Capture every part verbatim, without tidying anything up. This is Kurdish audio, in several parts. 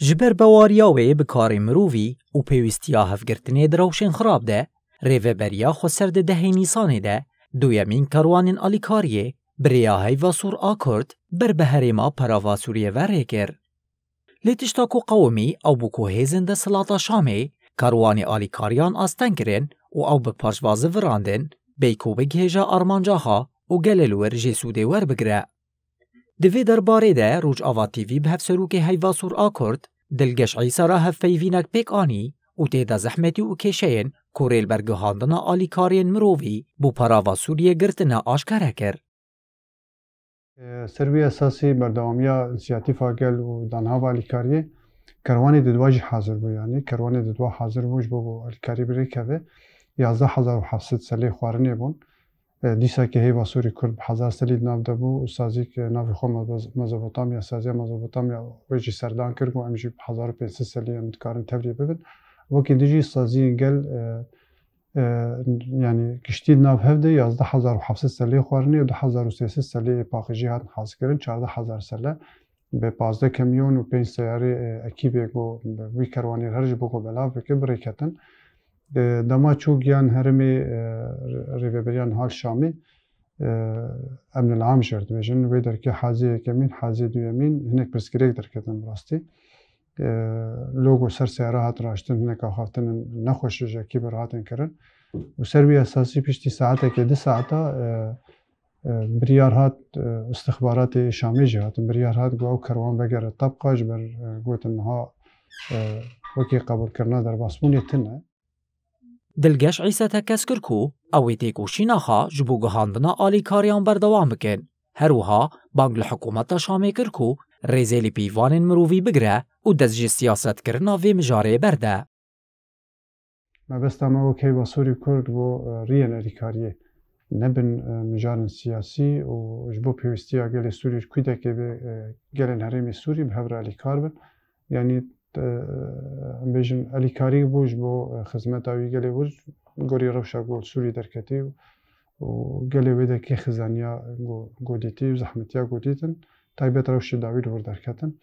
Ji ber bawariya wê bi karê mirovî û pêwîstiya hevgirtinê di rewşên xirab de, Rêveberiya Xweser di dehê Nîsanê de duyemîn karwanên alîkariyê bi rêya heyva sor a Kurd ber bi herêma Perava Sûriyê ve rê kir. Lê tişta ku qewimî ew bû ku hêzên desthilata Şamê karwanê alîkariyan asteng kirin û ew bi paşvazi virandin, bêyî ku bigihêje armanca xwe û gelê li wir jê sûdê werbigire. Di vê derbarê de Rojava T V bi hevserokê heyva sor a Kurd, Dilgeş Îsa re hevpeyvînek pêk anî û tê de zehmetî û kêşeyên ku rê li ber gihandina alîkariyên mirovî bo Perava Sûriyê girtine aşkere kir. Ser wî esasî berdewamiya însiyatîfa gel û danhava alîkariyê kerwanê di dua jî hazir bû, yanî kerwanê di dua hazir bû ji bo ku alîkarî bi rê keve. Yazdeh hezar û heft sed selê xwarinê bûn. E, dîsa ki heyva Sûrî Kurd bi hezar selî di nav de bû û sazîk, e, navê xwe Mez-, Mezopotamya, saziya Mezopotamya wê jî serdan kir, ku em jî bi hezar û pênc sed selî em dikarin tevlî bibin. Wekî din jî saziyên gel, e, e, yanî giştî di nav hev de yazdeh hezar û heft sed selê xwarinê û du hezar û sê sed selê paqijî hatin hazkirin, çardeh hezar sele bi pazdeh kamyon û pênc seyarê, e, ekîbê ku bi wî kerwanê her ji bo ku belav bike, bi rê ketin. E, dema çû giyan herêmê, e, rêveberiya niha li Şamê, e, emnil am jê re dibêjin. Wê derkê hazê yekemîn, hazê duyemîn hinek pirsgirêk derketin bi rastî. E, logo ser seyara hat raştin, hinek axaftinên nexweş ji ekîbê re hatin kirin. Û ser wî esasî piştî saetekê, du saeta, e, e, biryar hat, e, istixbaratê Şamê jî hatin. Biryar hat ku ew kerwan vegere Tebqa ji ber, e, gotin niha, e, wekî qebûlkirina derbasbûnê tune. Dilgeş Îsa tekez kir ku ew ê têkoşîna xwe ji bo gihandina alîkariyan berdewam bikin. Her wiha bang li hikûmeta Şamê kir ku rêzê li pîvanên mirovî bigire û dest ji siyasetkirina vê mijarê berde. Mebesta me wek heyva Sûrî Kurd bo, e, riyên alîkariyê nebin, e, mijarên siyasî û ji bo pêwîstiya gelê Sûrî ji kûdekê bê, e, gelên herêmê Sûrî bi hev re alîkar bin. Yanî, e, em bêjin alîkarî bû ji bo, e, xizmeta wî gelê wir, gorî rewşa ku li Sûrî derketî û gelê wê de kê xizaniya ku, ku dîtî û zehmetiya ku dîtin, taybet rewşê dawî li wir derketin.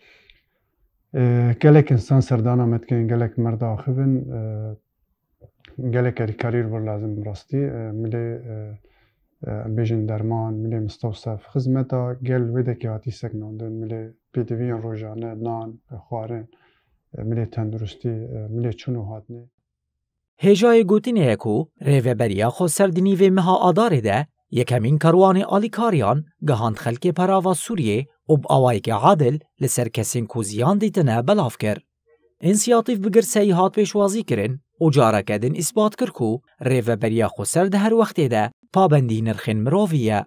E, gelek insan serdana me dikin, gelek merda axivin, e, gelek alîkarî li vir lazim bi rastî. E, milê, e, e, em bêjin derman, milê mistewsef, xizmeta gel wê dekê hatî sekinandin, milê pêdiviyên rojane, nan, e, xwarin, e, milê tenduristî, e, milê çûn û hatinê. Hêjayê gotinê ye ku Rêveberiya Xweser di nîvê meha Adarê de yekemîn karwanê alîkariyan gihand xelkê Perava Sûriyê û bi awayekî adil li ser kesên ku ziyan dîtine belav kir. Însiyatîf bi girseyî hat pêşwazî kirin û careke din îsbat kir ku Rêveberiya Xweser di her wextê de pabendî nirxên mirovî ye.